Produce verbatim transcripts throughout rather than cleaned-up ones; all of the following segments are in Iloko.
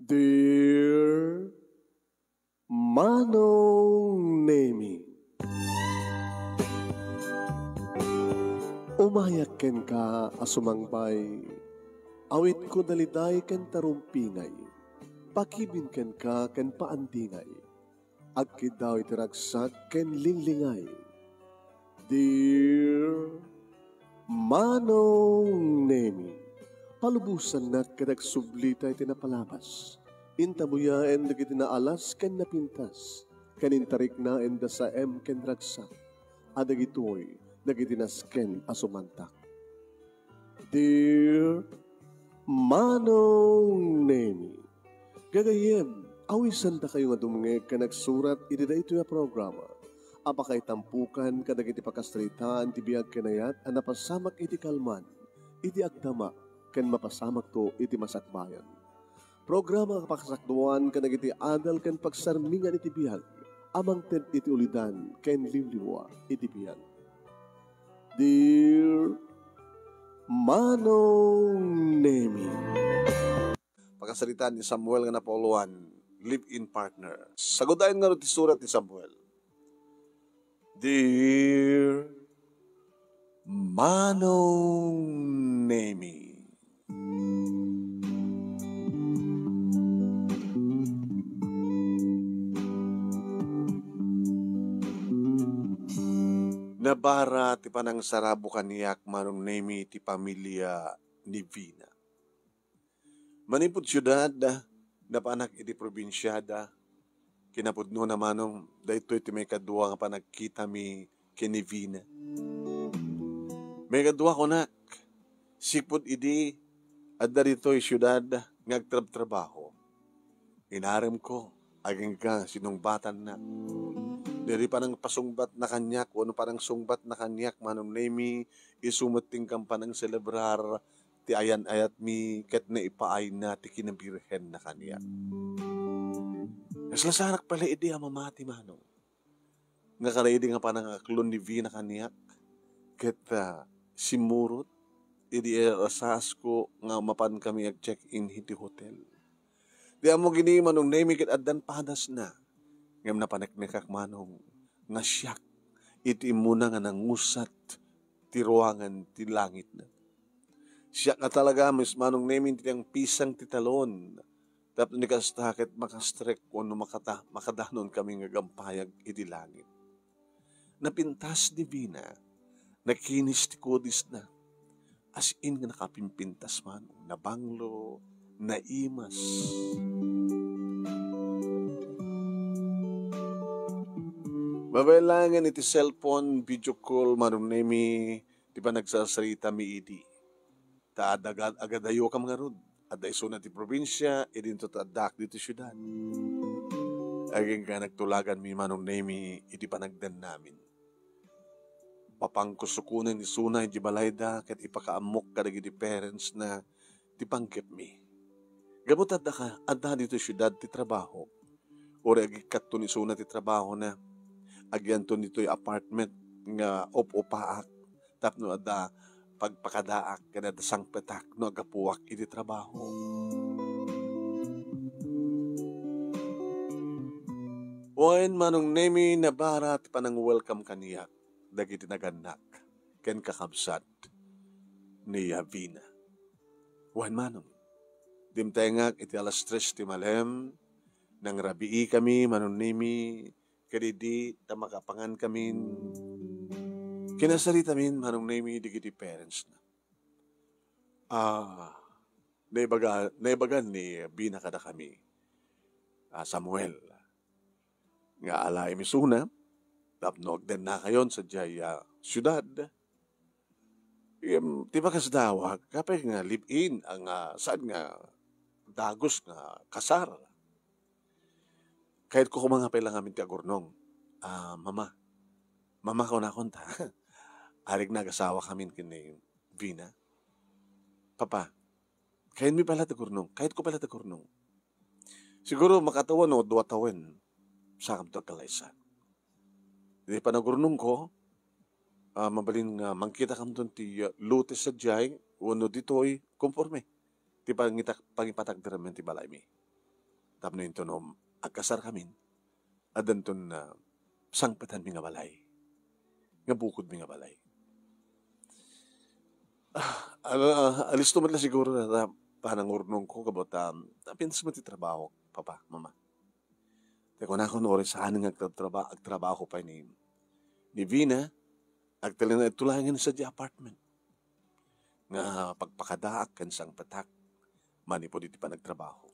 Dear Manong Nemi, umayak kenka a sumangbay, awitko daliday ken tarumpingay, pakibin kenka ken paandingay, agkiddaw iti ragsak ken linglingay. Dear Manong Nemi, palubosannak ket agsublita iti napalabas. Intabuyaen dagiti naalas ken napintas, ken intariknaen da saem ken ragsak, a dagitoy dagiti nasken a sumantak. Dear Manong Nemi, gagayyem, awisandakayo nga dumngeg ken agsurat iti daytoy a programa a pakaitampukan kadagiti pakasaritaan ti biag ken ayat a napasamak iti kalman, iti agdama, ken mapasamakto iti masakbayan. Programa a pakasakduan kadagiti adal ken pagsarmingan iti biag a mangted iti ulidan ken liwliwa iti biag. Dear Manong Nemi. Pakasaritaan ni Samuel nga napauluan, live-in partner. Sagudayen ngarud ti surat ni Samuel. Dear Manong Nemi. Nabara ti panangsarabo kaniak, Manong Nemi, ti pamilia ni Vina. Manipud siudad, napanak iti probinsiada. Kinapudnona, Manong, daytoy ti maikadua nga panagkitami ken ni Vina. Maikadua, kunak, sipud idi adda ditoy siudad nga agtrabtrabaho. Inaremko, agingga sinungbatanna. Daydi panangpasungbatna kaniak wenno panangsungbatna kaniak, Manong Nemi, isu met ti inkan panangselebrar ti ayan-ayatmi ket naipaayna ti kinabirhenna kaniak. Naslasarak pay la idi a mamati, Manong. Nga kara idi nga panangaklon ni Vina kaniak, ket, ah, simmurot idi irasaasko nga mapankami ag-check-in iti hotel. Di ammo gini, Manong Nemi, ket addan padasna. Ngem napaneknekak, Manong, nga siak iti immuna nga nangusat ti ruangan ti langitna. Siak nga talaga, Miss Manong Nemi, ti nangpisang ti talon. Tapno ni kasta ket makastrek wenno makata-, makadanon kami nga agpampayag iti langit. Napintas ni Vina, nakinis ti kudisna. As in nga nakapimpintas man, nabanglo, naimas. Mabaelangen iti cellphone, video call, Manong Nemi, ti panagsasaritami idi. Ta adda agad-, agadayokam ngarud. Adda isuna ti probinsia, idinto ta addaak ditoy siudad. Agingga nagtulaganmi, Manong Nemi, iti panagdennamin. Papanko sukonen isuna idiay balayda ket ipakaammok kadagiti parentsna ti panggepmi. Gapu ta adda ka-, adda ditoy siudad ti trabaho. Uray agikkatton isuna ti trabahona, agianton ditoy apartment nga up-upaak tapno adda pagpakadaak ken adda sangpetak no aggapuak iti trabaho. Wen, Manong Nemi, nabara ti panang-welcome kaniak dagiti nagannak ken kakabsat ni Vina. Wen, Manong, dimtengak iti alas tres ti malem, nangrabiikami, Manong Nemi, ket idi ta makapangankamin, kinasaritamin, Manong Nemi, dagiti parentsna. Ah, naibaga-, naibagan ni Vina kadakami, ah, Samuel, nga alaem isuna, tapno agdennakayon sadiay, ah, siudad. Em, ti pakasdawak, apay nga live-in, a nga, saan nga dagus nga kasar. Kayatko koma nga pay la ngamin ti agurnong. Ah, mama. Mama, kunakon ta. Arik nagasawakamin ken ni Vina. Papa, kayatmi pay la ti agurnong. Kayatko pay la ti agurnong. Siguro makatawen no dua tawen, sakamto agkalaysa. Iti panagurnongko, ah, mabalin nga mangkitakamton ti, ah, Lotes sadiay wenno ditoy, konforme ti pangita-, pangipatakderammi ti balaymi. tapno intono agkasarkamin, addanton, ah, sangpetanmi nga balay, nga bukodmi nga balay. Ah, ala-, ah, alisto met la siguro dayta panangurnongko, kabot, ah, appian met ti trabaho, Papa, Mama. Ti kunakon, uray saan nga agtrabtraba-, agtrabaho pay ni, ni Vina, agtalinaedto laengen sadiay apartment nga pagpakadaak ken sangpetak manipud iti panagtrabaho.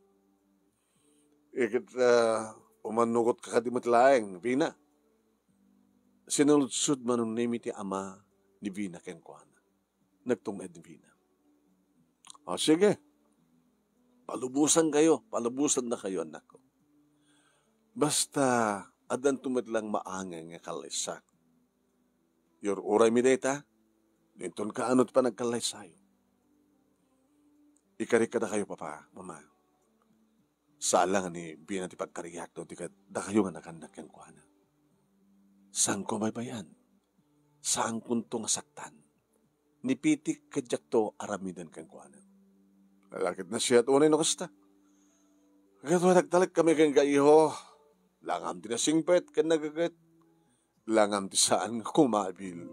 Iket, ah, umannugotka kadi met laeng, Vina. Sinaludsod Manong Nemi ti ama ni Vina kenkuana. Nagtung-ed ni Vina. O, sige. Palubosankayo, palubosannakayo, annakko. Basta, addanto met lang maangay nga kallaysa. Iyur-uraymi dayta, inton kaano ti panagkallaysayo. Ikarik kadakayo, Papa, Mama. Saan la nga ni Vina ti pagkariak no di kad-, dakayo nga nagannak kenkuana. Saanko a baybay-an. Saankonto nga saktan. Ni Pitik ket diakto aramiden kenkuana. Ala ket nasayaat unay no kasta. Ket wen, agtalek kami kenka, iho. Langam ti nasingpet ken nagaget. Langam ti saan nga kumabil.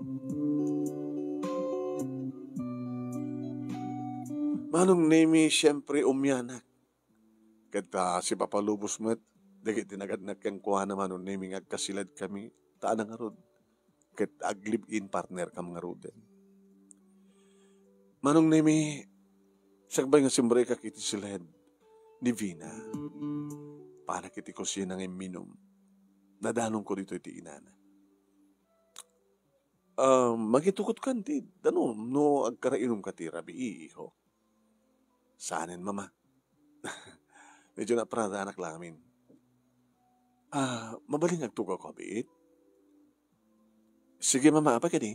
Manong Nemi, siempre, umianak. Ket, ah, sipapalubos met dagiti nagannak kenkuana, Manong Nemi, nga agkasiledkami, ta anak ngarud. Ket ag-live-in partnerkam ngaruden. Manong Nemi, sakbay nga simrekak iti siled ni Vina, panak iti kusina nga imminum. Nadanonko ditoy ti inana. Ah, mangitugotkan ti danum no agkarainumka ti rabii, iho. Saanen, Mama. Medyo naparadanak lamin. Ah, mabalin nga agtugawko a biit? Sige, Mama, apay kadi?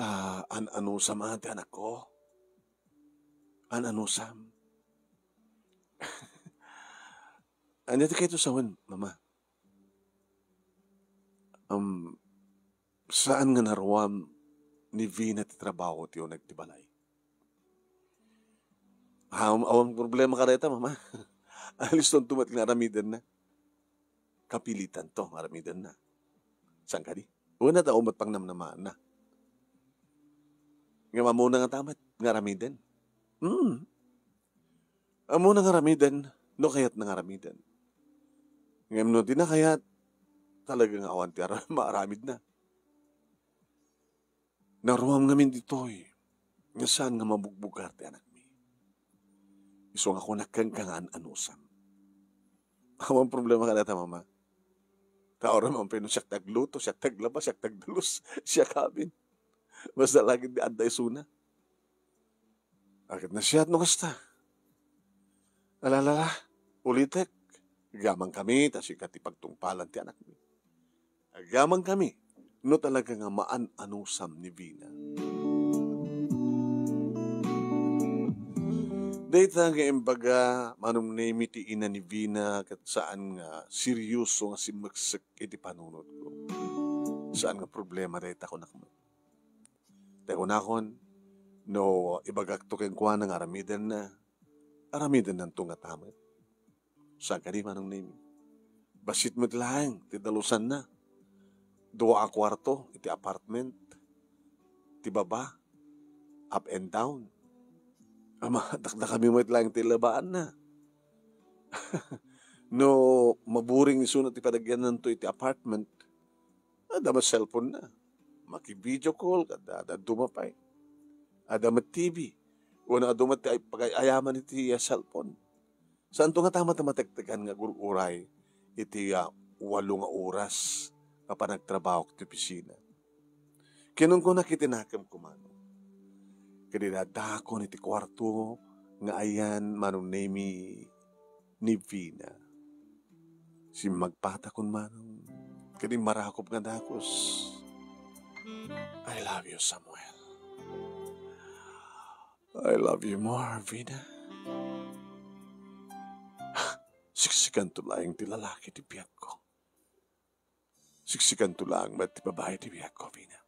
Ah, an-anusam, a, ti anakko. An-anusam. Ania ti kayto sawen, Mama? Um, saan nga naruam ni Vina ti trabaho ti uneg ti balay. Am-, awan problema kadayta, Mama. Alistonto met nga aramidenna. Kapilitanto nga aramidenna. Saan kadi? Wen, adda met pangnamnamaanna. Ngem ammona ngata met nga aramiden. Hmm. Ammona nga aramiden, no kayatna nga aramiden. Ngem no dina kayat, talaga nga awan ti ara-, maaramidna. Naruam ngamin ditoy, nga saan nga mabugbugar ti anakmi. Isu nga kunak kenka nga an-anusam. Awan problema kadata, Mama. Ta uray man pay no siak ti agluto, siak ti aglaba, siak ti agdalus, siak amin. Basta lagip ti adda isuna. Ket nasayaat no kasta. Ala, ala, ala, ulitek. Agyamankami ta sika ti pagtungpalan ti anakmi. Agyamankami no talaga nga maan-anusam ni Vina. Dayta nga imbaga, Manong Nemi, ti ina ni Vina, ket saan nga seryoso nga simmeksek iti panunotko. Saan nga problema dayta, kunak met. Ti kunakon, no ibagakto kenkuana nga aramidenna, aramidennanto ngata met. Saan kadi, Manong Nemi? Bassit met laeng ti dalusanna. Dua a kuarto iti apartment. Ti baba, up and down. Ama, dakdakami met laeng ti labaanna. No maburing isuna ti panagyannanto iti apartment, adda met cellphone-na. Maki-video call, adda, adda duma pay. Adda met T V. Wenno adu met ti ay-, pagay-ayaman iti, ah, cellphone. Saanto ngata met a matektekan nga agur-uray iti, ah, walo nga oras nga panagtrabahok iti opisina. Kinunkunak iti nakemko, Manong. Ket idi addakon iti kuarto nga ayan, Manong Nemi, ni Vina. Simmagpatakon, Manong, ket immarakop nga dagus. I love you, Samuel. I love you more, Vina. Siksikanto laeng ti lalaki ti biagko. Siksikanto laeng met ti babai ti biagko, Vina.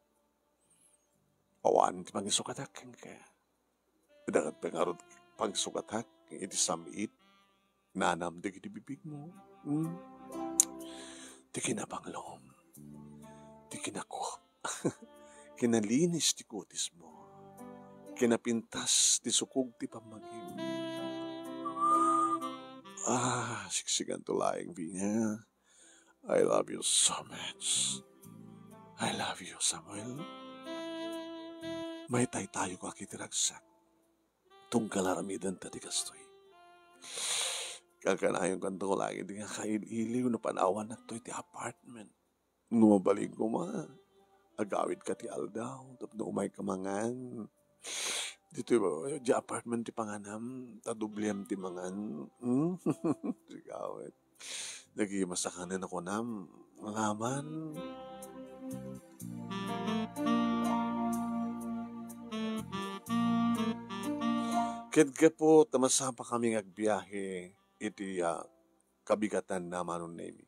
Awan ti pangisukatak kenka. Adda ket pay ngarud pangisukatak iti sam-it. Nanam dagiti bibigmo. Hmm? Ti kinabanglom. Ti kinakup. Kinalinis ti kutismo. Kinapintas ti sukog ti pammagim. Ah, siksikanto laeng, Vina. I love you so much. I love you, Samuel. Maitaytayok iti ragsak. Tunggal aramidenta ti kastoy. Kakanayonkanto laeng idi nga kail-iliw no panawanakto iti apartment. No mabalin koma, agawidka ti aldaw, tapno umayka mangan. Ditoy, di apartment ti panganam, ta doblem ti mangan. Hmm? Agawid. Dagiti masakanen a kunam, ngaman. Ket gapu ta masapakami nga agbiahe iti, ah, kabigatanna, Manong Nemi.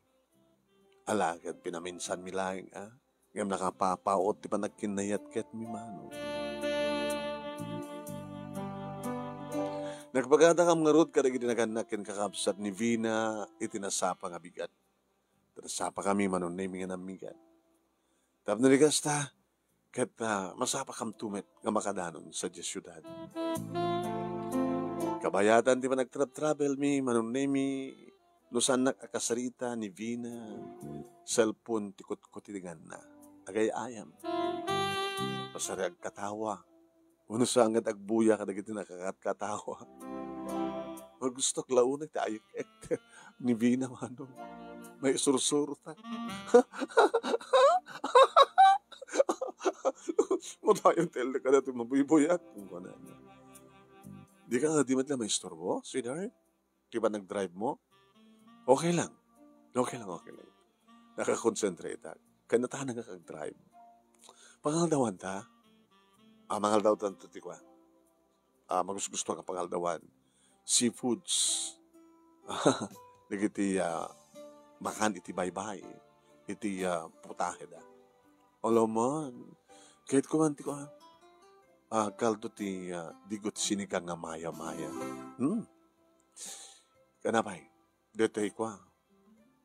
Alagad pinaminsanmi laeng, ah, ngem nakapapaut ti panagkinnayat kenmi, Manong. Nagpagadakam ngarud kadagiti nagannak ken kakabsat ni Vina iti nasapa nga bigat. Ta nasapakami, Manong Nemi, nga nammigat. Tapno di kasta, ket, ah, masapakamto met nga makadanon sadiay siudad. Kabayatan ti panagtratravelmi, Manong Nemi, no saannak a kasarita ni Vina, cellphone ti kutkutiganna. Agay-ayam. Masari agkatawa. Wenno saan nga agbuya kadagiti nakakatkatawa. Gustok la unay ti ayek-ek ni Vina, Manong. Maisursurotak. Madayon ti elle kada ti mabuybuyak. Kunana. Dika nga di met la maisturbo, sweetheart? Ti panagdrive mo? Okay lang. Okay lang, okay lang. Nakakonsentrate ak. Kayatna nga kag-drive. Pangaldawan ta. Ah, mangaldaw tanto ti kua. Ah, magusgusto nga pangaldawan. Seafoods. Dagiti, ah, makan iti baybay. Iti, ah, putahe da. Alaman. Kahit kuman ti kua. Ah, kaldo ti, ah, digo ti sinigang nga maya-maya. Hmm. Kanapay. Detoy kua.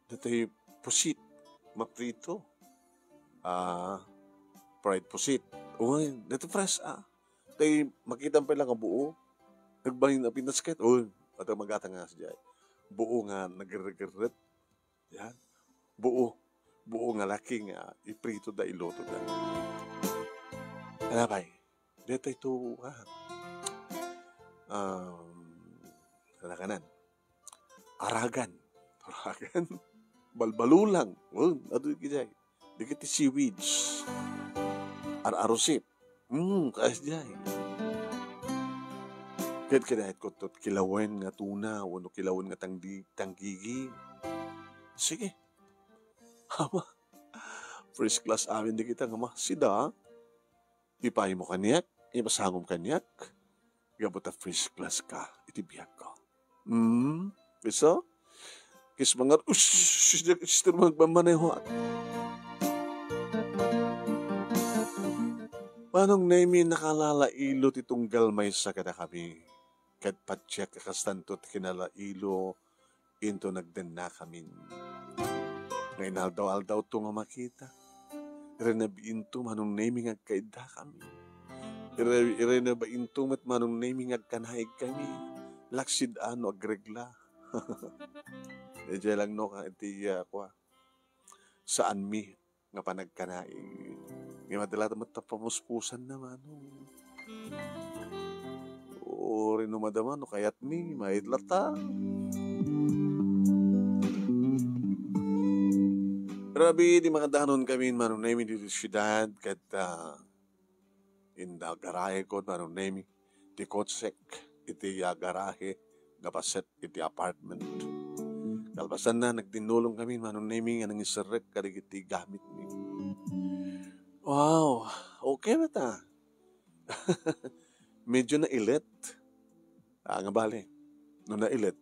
Detoy pusit. Maprito. Ah, fried pusit. Uy, detoy fresh, ah. Tay makita pay lang nga buo. Nagbalin a pinasket. Uy, at ang magata nga siya. Buo nga nagregrep. Yan. Buo. Buo nga laki nga iprito da, iluto da. Kanapay. Deta ito, ah, um, kanakanan. Aragan. Aragan. Balbalulang. Oh, adu kijay. Dagiti seaweeds. Ar-arusip. Hmm, kaas jay. Ket kinahit ko tot kilawen nga tuna, wenno kilawen nga tangdi-, tanggigi. Sige. Ama, first class amin di kita nga ma-, sida. Ipaymo kaniak, ipasangom kaniak, gapu ta first class ka iti biagko. Hmm? Isu? Kis mangar-, ush, sister, magmamaneho. Manong Nemi, nakalalailo ti tunggal maysa kadakami. Ket patiek a kastanto ti kinalailo into nagdennakamin. Nga inaldaw-aldawto nga makita. Irenna biinto Manong Nemi nga agkaiddakami. Ire-, irenna biinto met Manong Nemi nga agkanaigkami. Laksid a no agregla. Idiay lang no ka iti, ah, kua. Saanmi nga panagkanaig. Nga madala met ta pamuspusan na, Manong. Uray no madama no kayatmi, maitla ta. Rabii di makadanon kami, Manong Nemi, ditoy siudad, ket, ah, inda garahe ko, Manong Nemi, ti kotsek iti, ah, garahe nga paset iti apartment. Kalpasanna, nagtinnulong kami, Manong Nemi, nga nangiserrek kadagiti gamitmi. Wow, okay met a. Medyo nailet. Ah, nga bale, no nailet,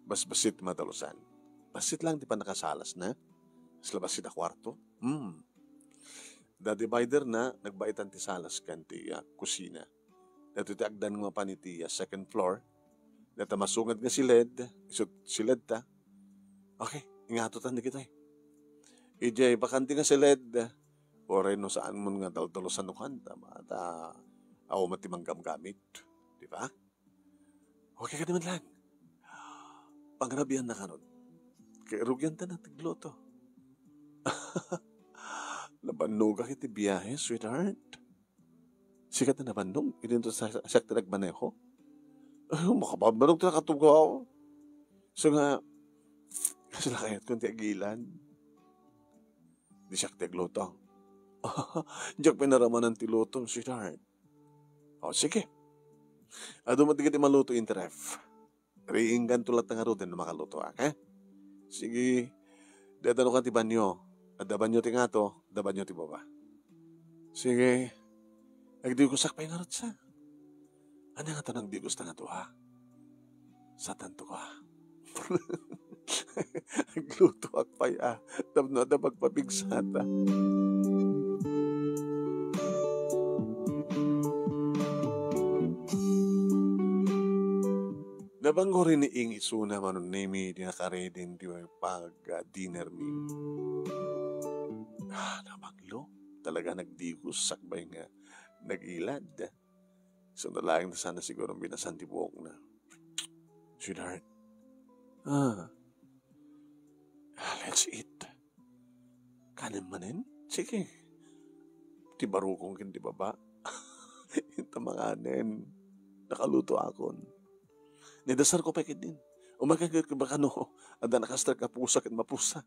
basbasit matalusan. Bassit lang ti pannakasalasna. Kasla bassit a kuarto. Hmm. Da divider na, nagbaitan ti salas ken ti, ah, kusina. Daytoy ti agdan nga mapan iti, ah, second floor. Data masungad nga siled, isut' siledta. Okay, ingatotan dagitoy. Idiay bakante nga siled, uray no saanmon nga daldalusan no kanta, ta awan met ti manggamgamit. Di ba? Okay kadi met laeng. Pangrabianna kano. Kay rugianta ti agluto. Nabannogak iti biahe, sweetheart. Sika ti nabannog, idinto sa-, siak ti nagmaneho. Ay, makababannong ti nakatugaw. So nga, kasla kayat ko ti agilad. Di siak ti agluto. Diak pay naramanan ti luto, sweetheart. O, sige. Adu met dagiti maluto iti ref. Riingganto latta ngaruden no makalutoak, eh? Sige. Dayta no kan ti banyo. Adda banyo ti ngato, adda banyo ti baba. Sige. Agdigosak pay ngarud sa. Ania nga ta nagdigos ta nga dua? Satanto ka. Aglutoak pay, ah. Tapno adda pagpapigsata. Nabanggori ni Ing isuna, Manong Nemi, di nakareding ti pag, ah, dinner mi. Ah, nabanglo. Talaga nagdigos, sakbay nga nagilad. So, nalaing na sana siguro binasan ti buokna. Sweetheart. Ah. Let's eat. Kanen manen? Sige. Ti barukong ken ti baba. Inta manganen. Nakaluto akon. Nidasar ko pay ket din. Umakan ket bakano. Adda nakastar ka pusa ket mapusa.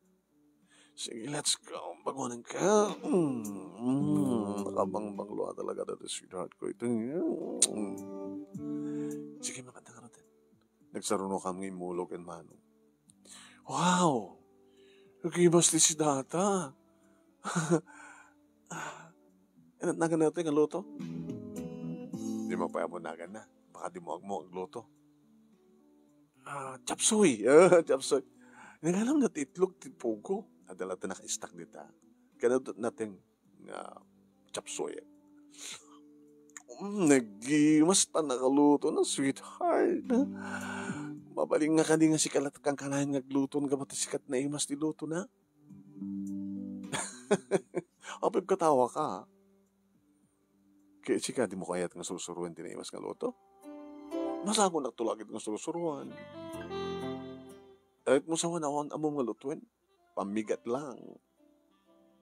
Sige, let's go. Bagonan ka. Mm, mm, nakabangbanglo talaga dati sweetheart ko. Ito. Mm. Sige, makanta ka natin. Nagsaruno kami mulog and manong. Wow! Nagimas ti si Data. Inatnagan na tayo nga luto? Di mo pa nagan na. Baka di mo agmo agluto. Ah, chapsuy. Ah, chapsuy. Nagalam na ti itlog, ti pugo. Adala ti nakaistak dita. Kaya natin nga chapsuy. Mm, nagimas ta nakaluto na, sweetheart. Mabalin nga kadi nga sikalat kang kanayan nga agluto, nga ba't sikat na imas ti luto na? Apay katawa ka? Kaya sika, di mo kayat nga sursuruan ti naimas nga luto? Masago na tulagid nga sursuruan. Ayat mo sa wanawan amom nga lutuan. Pamigat lang.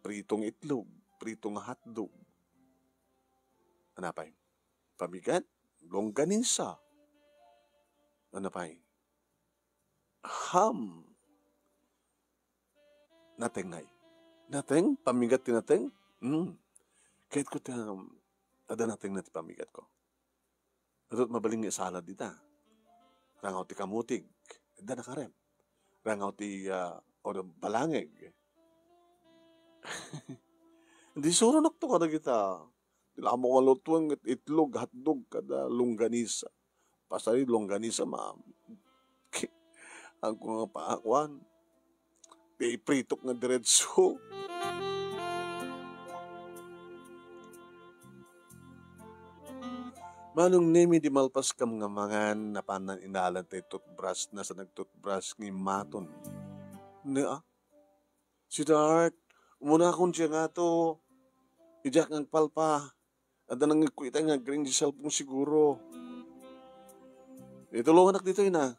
Pritong itlog, pritong hotdog. Anapay? Pamigat, longganisa. Anapay? Ham. Nateng ngay. Nateng? Pamigat ti nateng? Hmm. Kayat ko ti, um, adda nateng na ti pamigat ko. Adut mabalin nga salad dita. Rangaw ti kamutig. Adda nakarem. Rangaw ti, ah, o, balangeg. Di suronak to kadagita. Ti amo nga lutuan, itlog, hotdog, kada longganisa. Pasay longganisa, ma-, ang ko nga paakuan. Ti ipritok nga diretso. Manong Nemi, di malpas kam nga mangan, napanan inalan tay toothbrush na sa nagtoothbrush nga imaton. Ne, ah? Sweetheart, umuna akon siya nga to. Idiak nga agpalpa. Adda nangikuita nga agring di cellphone siguro. Itulunganak ditoy na.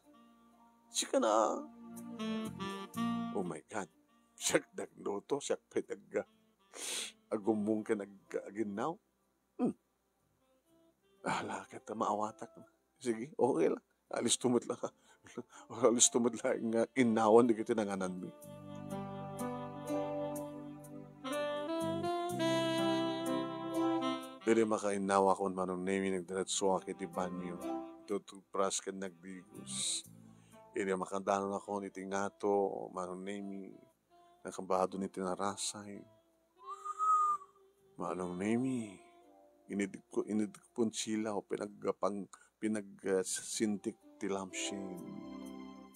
Sika na. Oh my God. Siak nagluto, siak pay tagga. Agumong ka nag-, aginnaw. Hmm. Ah, lakit na maawatak. Sige, okay lang. Alisto met lang. Alisto met lang nga innawan dagiti nangananmi. Idi makainnawakon, Manong Nemi, nagdiretsoak iti banyo. Tutugpras ken nagdigos. Idi makadanonakon iti ngato, Manong Nemi, nakabadon iti narasay. Manong Nemi, inidikko-, inidikpon silaw, pinagpang-, pinagsintik ti lampshade.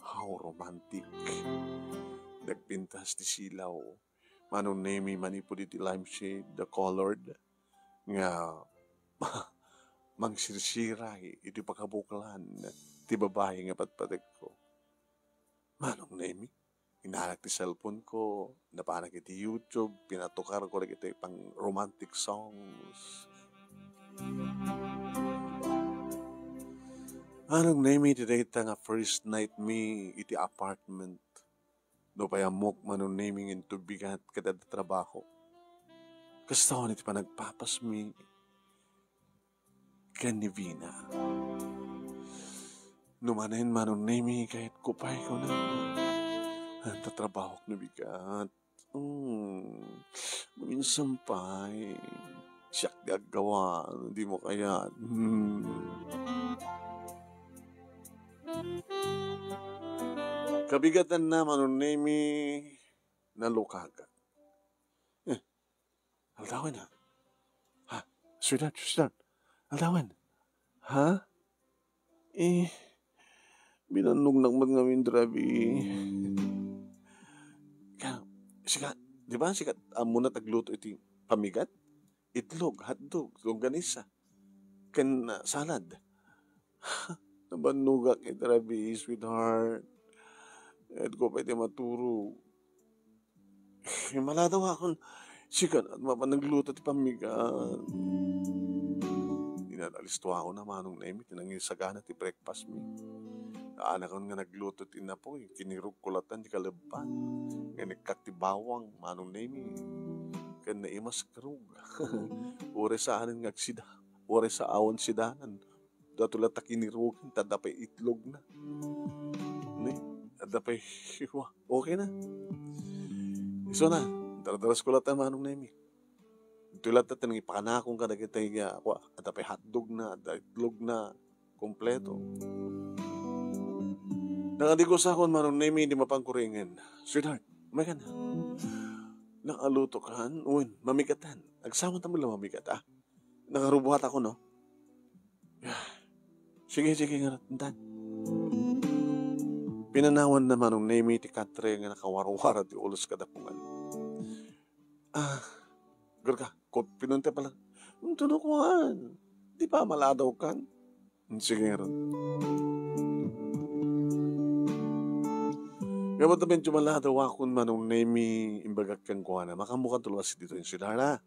How romantic. Nagpintas ti silaw. Manong Nemi, manipud iti lampshade, the colored, nga mangsirsira iti pakabuklan ti babai nga patpategko. Manong Nemi, inalak ti cellphone ko, napanak iti YouTube, pinatukar ko dagiti pang romantic songs. Manong Nemi, iti dayta nga first night mi iti apartment. Nupay ammok, Manong Nemi, nga inton bigat ket adda trabaho. Kasta iti panagpapasmi ken ni Vina. No manen, Manong Nemi, kayatko pay, kuna. Anta trabahok no bigat. Hmm. Minsan pay, siak ti aggawa, no dimo kayat. Hmm. Kabigatanna, Manong Nemi, nalukagak. Eh, aldawen, ha? Ha? Sweetheart, sweetheart. Aldawen. Ha? Eh, binannognak met ngamin ti rabii. Ka, sika, di ba, sika, ammona ti agluto iti pamigat? Itlog, hotdog, longganisa, ken, ah, salad. Nabannogak iti rabii, sweetheart. Kayatko pay ti maturog. Eh, maladaw akon, sika, mapan nagluto ti pamigat. Inalistuakon, Manong Nemi, ti nangisagana ti breakfast mi. Aanakon nga nagluto ti napoy, kinirogko latta ti kalebba. Nga inekkak ti bawang, Manong Nemi. Ken naimas kerug. Uray saanen nga agsida. Uray saanen sidanan. Dato latta kinirugan, ta adda pay itlogna. Ni, adda pay, wa, okay na. Isu na, dardaras ko latta, Manong Nemi. Itoy latta ti nangipakanakon kadagiti, ah, wa, adda pay hotdogna, adda itlogna, kompleto. Nangadigus akon, Manong Nemi, di mapankuringen. Sweetheart, umayka na. Nakalutokan, wen, mamigatan. Agsamantayo la mamigat, ah. Nakarubuhat ako, no? Sige, sige, nga, intan. Pinanawanna, Manong Nemi, ti katre nga nakawarwara ti ulos kada pungan. Ah, Gurka, ko, pinunta pala. Inton kuan, di ba maladawkan? Sige, ngarud. Ngem ta medyo maladawakon, Manong Nemi, imbagak kenkuana, makaammokan ti luas ditoy iti siudad, a.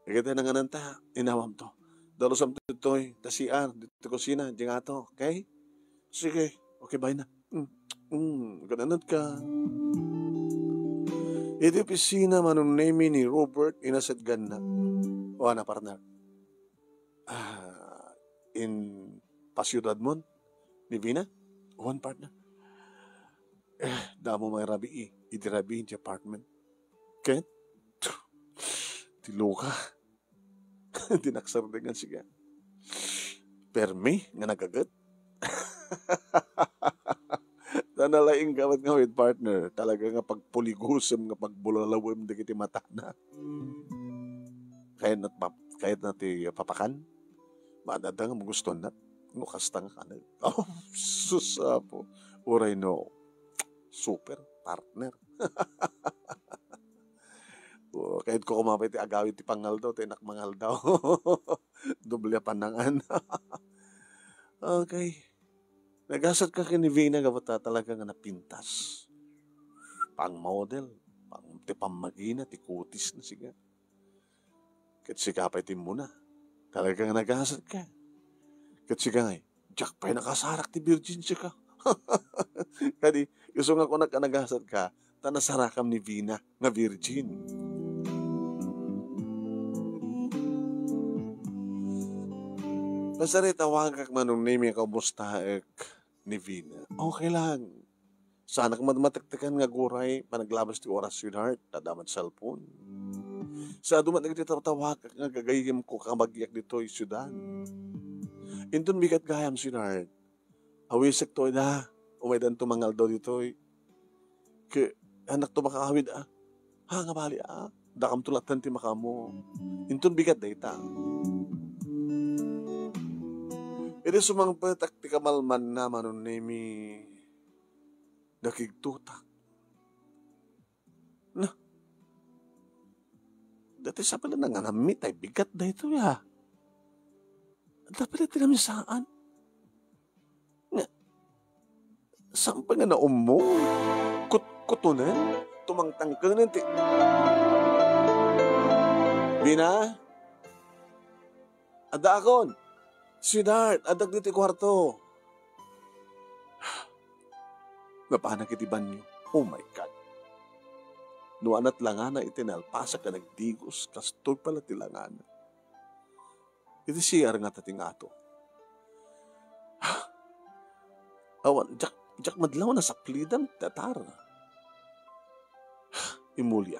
Dagiti nangananta, inawamto. Dalusamto ditoy, ta C R, ditoy kusina, diay ngato, okay? Sige, okay, bye na. Mm, mm, aganaedka. Iti opisina, Manong Nemi, ni Robert, inasagana. O, ana, partner? Ah, in pasiudadmon ni Vina? Wen, partner. Eh, damo may rabii, idi rabii ti apartment. Ket, ti loka. Ti naksardengan, siga. Permi nga nagaget. Nalaing ka met nga with partner. Talaga nga pagpuligusem, nga pagbulalawem dagiti matana. Kayatna, kayatna ti papakan. Maadda nga magustuhan na. No kasta nga kaneg. Oh, sus, apo. Uray no. Super partner. Oh, kayatko koma pay ti agawid ti pangaldaw, ti innak mangaldaw. Doble a panangan. Okay. Nagasatka ken ni Vina gapu ta talaga nga napintas. Pang-model, pang, ti pammagina, ti kutisna, siga. Ket sika pay ti immuna. Talaga nga nagasatka. Ket sika ngay, diak pay nakasarak ti virgin, sika. Kadi, isu nga kunak a nagasatka, ta nasarakam ni Vina nga virgin. Pasarita, tawagak, Manong Nemi, kaumustaek ni Vina. Okay lang. Saanak met matektekan nga aguray panaglabas ti oras, sweetheart, ta adda met cellphone. Sa adu met dagiti tawtawagak nga gagayyemko kabagiak ditoy siudad. Inton bigat gayam, sweetheart. Awisekto ida, umaydanto mangaldaw ditoy. Ket, annakto makaawid, a. Ha, nga bali, a. Dakamto latta ti makaammo. Inton bigat dayta. Idi sumangpetak ti kamalmanna, Manong Nemi, nakigtotak. Na, dati sa pala nanganammi, tay bigat daytoy, a. Adda pala ti namisaan. Nga, Saan pay nga naummong? Kutkutonen? Tumangtangkenen ti... Bina? Addaakon! Sweetheart, addak ditoy kuarto. Napanak iti banio. Oh my God. No anat langana iti nalpasak a nagdigos, kastoy pala ti langana. Iti C R ngata ti ngato. Awan, diak, diak met laeng nasaplidan ti atara. Immuli.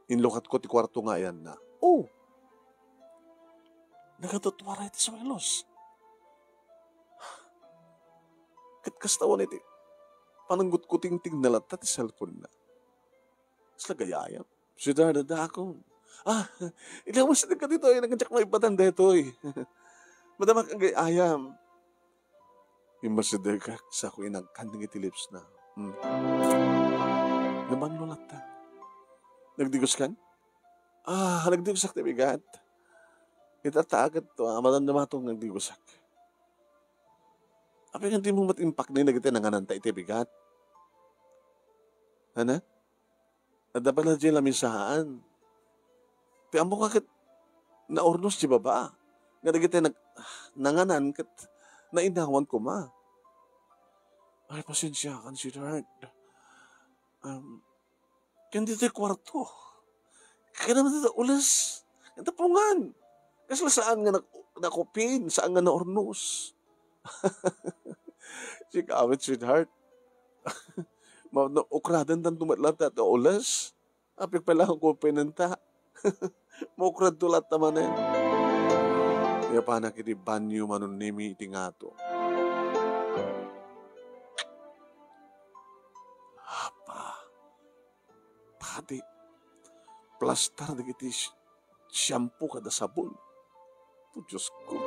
Inlukatko ti kuarto nga ayanna. Oh! Nagatutuara iti suelos. Ket kasta awan iti pananggutkutingtingna latta ti cellphone-na. Kasla gayayam. Sweetheart, addaakon. Ah, ilawes ka ditoy, nagdiak maibadan daytoy. Madamak nga gayayam. Immasidegak, sako inagkan dagiti lips-na. Hmm. Nabanno latta. Nagdigoskan? Ah, nagdigosak ti bigat. Ita taget to, ah, madamdama to nga nagdigosak. Apay nga dimo met impakni dagiti nangananta iti bigat? Ana? Adda pay latta lamisaan. Ti ammok ket naurnos ti baba. Nga dagiti nag-, nanganan ket nainawan koma. Ay, pasensiakan, sweetheart. Um, ken ditoy kuarto. Kaya naman dito, ules. Ito pungan. Kasla saan nga nak-, nakupin, saan nga naurnos. Sika awit, sweetheart. Ma-, na-, ukradan tanto met latta ti ules. Apay pay la nga kupinenta. Maukradto latta manen. Napanak iti banio, Manong Nemi, iti ngato. Apa. Pati, plastar dagiti sh-, shampoo kada sabon. Oh, Diyos ko.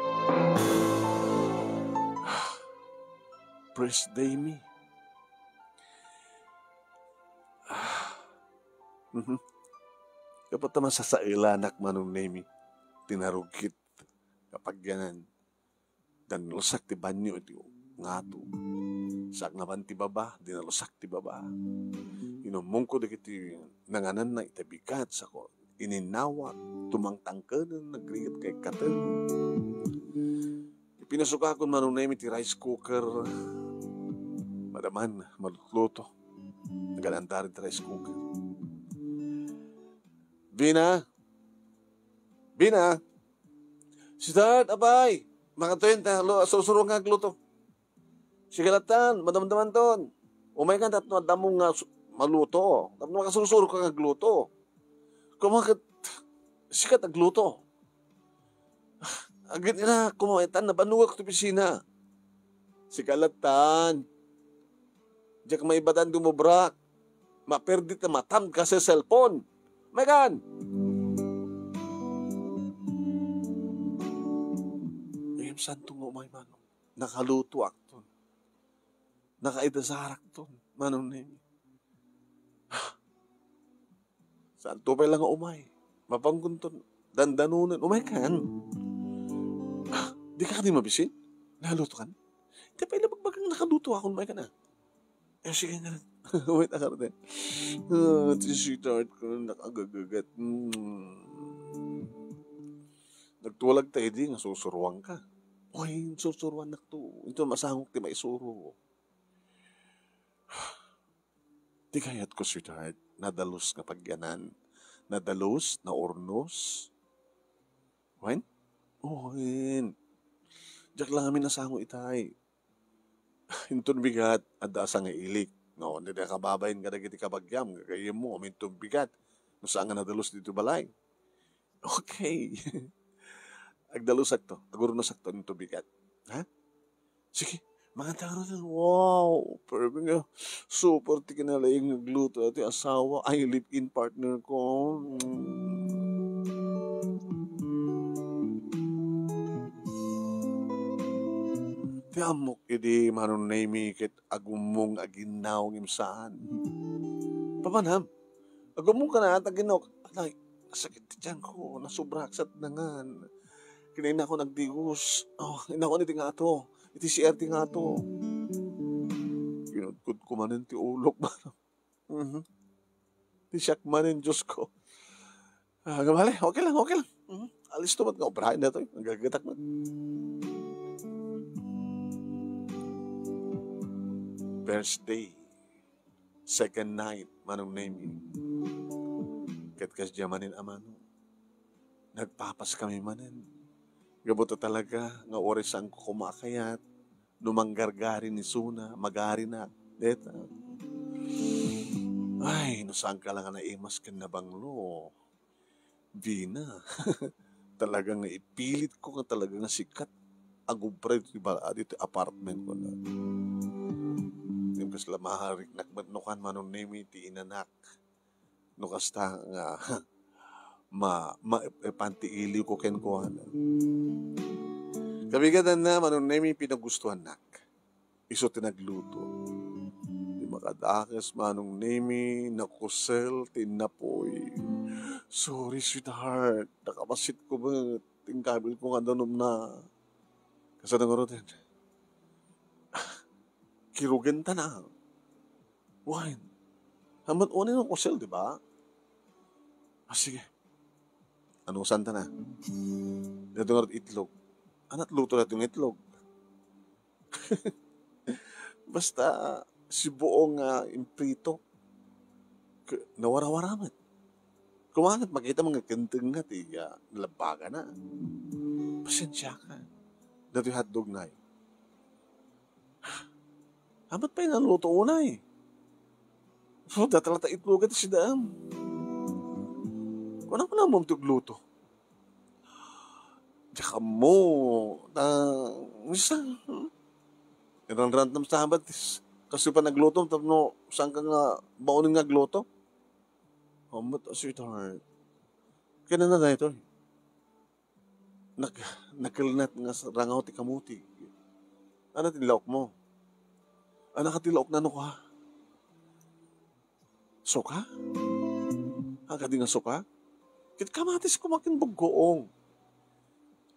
First day mi. Ah. Mhm. Kapat ta masasaelanak, Manong Nemi. Tinarugit. Kapag yanan. Dinalusak ti banio iti ngato. Saknaban ti baba, dinalusak ti baba. Inummongko dagiti nangananna iti bigat, sako ininawat, tumangtangkenen, nagrigat kay katen. Ipinasukakon, Manong Nemi, ti rice cooker. Madaman, malutluto. Nagalandar ti rice cooker. Bina? Bina? Sweetheart, apay, makatuyen ta, lo-, sursuro nga agluto. Sige lattan, madamdamanton. Umaykan tapno adda mo nga su-, maluto. Tapno makasursuro ka nga agluto. Kumaket, sikat agluto. Agin ina, kumaytan, nabannogak ti opisina. Sige lattan. Diak maibadan dumubrak. Maperdit a matam ka sa cellphone. Megan! Ngem santo nga umay, Manong. Nakalutoakton. Nakaitasarakton, Manong Nemi. Santo pay la nga umay. Mapanggunton. Dandanonen. Umaykan. Di ka di mabisin? Naluto kan? Di pay la bagbagang nakaluto akon, umaykan a. Eh, sige na lang. Wait, akarte. Ah, ti sweetheart ko, nakagagagat. Mm. Nagtulag ta idi nga susuruan ka. Uy, susuruan nakto. Ito masangok ti maisuro. Ti kayat ko, sweetheart, nadalus nga pagyanan. Nadalus, naurnos. Wen? Wen. Diak lang amin nasango itay. Inton bigat, adda a sangailik. No, dida kababain kadagiti kabagiam, gagayyemmo, aminton bigat. No saan nga nadalus dito balay. Okay. Agdalusakto, agurnosakto inton bigat. Ha? Sige, manganta ka run. Wow, permi nga super ti kinalaing nga agluto ti asawa, ay, live-in partner ko. Mm. Ti ammok idi, Manong Nemi, ket agummong aginnaw ngem saan. Papanam, agummong kana, taginok. Ay, sakit ti tiyan ko, nasobrak sa nangan. Kinainak ko nagdigos. Oh, inakon iti ngato. Iti C R ti ngato. Kudkumanen ti ulok, manang. Mhm. Ti siak manen, Diyos ko. Ah, nga bale, okay lang, okay lang. Mhm. Alisto met nga obraen daytoy. Nagagatak met. First day, second night, Manong Nemi. Ket kasdiay manen a mano, nagpapas kami manen. Gapu ta talaga nga uray saanko koma a kayat, no manggargari ni Suna, magarinak. Deta. Ay, no saanka la nga naimas ken nabanglo, Vina. Talaga nga ipilitko nga talaga nga sika ti agubra ditoy ba-, ditoy apartment ko na. Ngem kasla mahariknak met no kan Manong Nemi ti inanak. No kasta nga ma-, ma-, ipan ti iliwko kenkuana. Kabigatanna, Manong Nemi, pinagustuannak. Isu ti nagluto. Ti makadakes, Manong Nemi, nakusel ti innapoy. Sorry, sweetheart. Nakabasitko met. Tingkabilko nga danumna. Kasano ngaruden? Kirugenta na. Wine. Hamat unay nga kusel, di ba? Ah, sige. Anusanta na. Dito nga itlog. Anat luto na itong itlog. Basta, sibuong, ah, imprito. K-, nawarawara met. Kumanat, makita mo nga kenteng nga ti, ah, nalabbaga na. Pasensya ka. Datoy hotdog na eh. Hamat pay naluto unay. So, datalata itlogan ti sidaam. Kuna ko na mo ti agluto. Diak ammo. Ta, minsan, hmm? Iranrantam sabat, kastoy pa nagluto, tapno saan ka nga baonen nga agluto? Hamat, sweetheart. Kaya na na ito eh. Nag-, nagkelnat nga s-, rangaw ti kamuti. Ano ti laok mo? Ano ka ti laok na ano ka? Suka? Agadi nga suka? Ket kamatis kumakin buggoong.